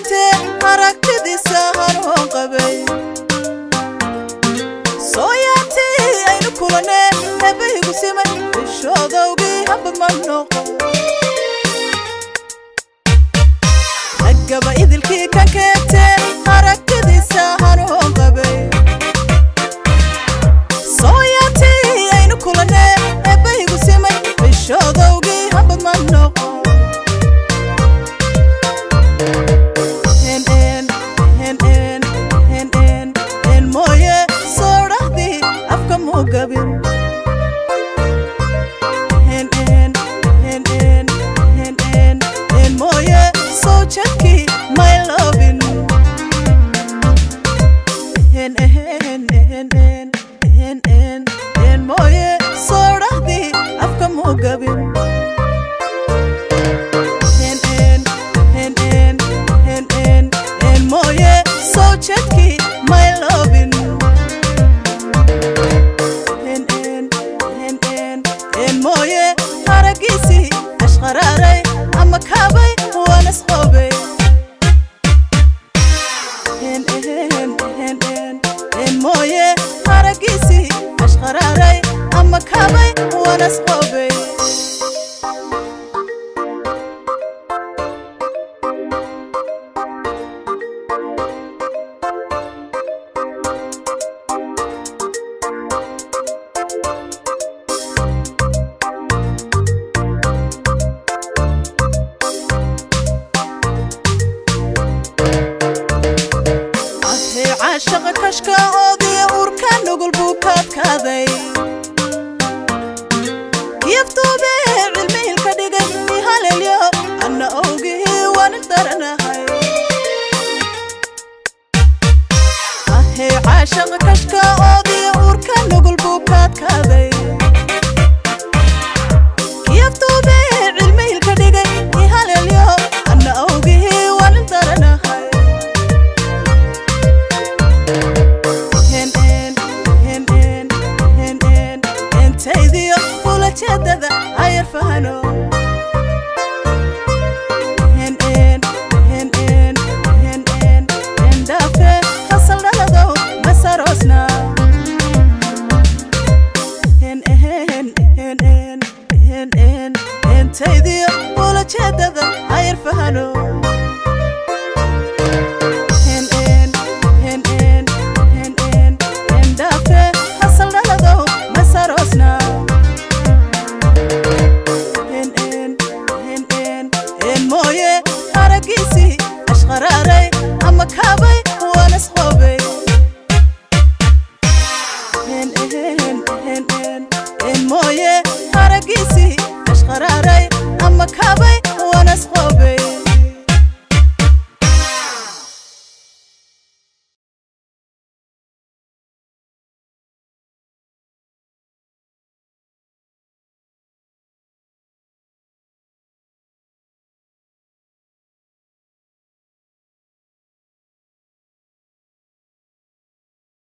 keete aragtidiisa hanuun qabay. Sooyaatii aynu kulane eebbahigu simay, ishoodowgii habad ma noqon. Raggaba idilkii kan keete aragtidiisa hanuun qabay. Sooyaatii aynu kulane eebbahigu simay, ishoodowgii habad ma noqon. N N N N mooye soodhahdii afka muu gabin. N N N N N N N mooye soo jadkii may loobin. N N N N N N N mooye soodhahdii afka muu gabin. N N N N N N N mooye soo jadkii may loobin. N N N N N mooye haragiisii ashqaraaray ama kaabay waan isqoobay. N N N N N mooye haragiisii ashqaraaray ama kaabay waan isqoobay. Ahey caashaqa kashka oodiya uurka nugul buu kaadkaaday. Kiyaftuube cilmihilka dhigay ihalelyo anna owgihii waan ildaranahay. Ahey caashaqa kashka oodiya uurka nugul buu kaadkaaday.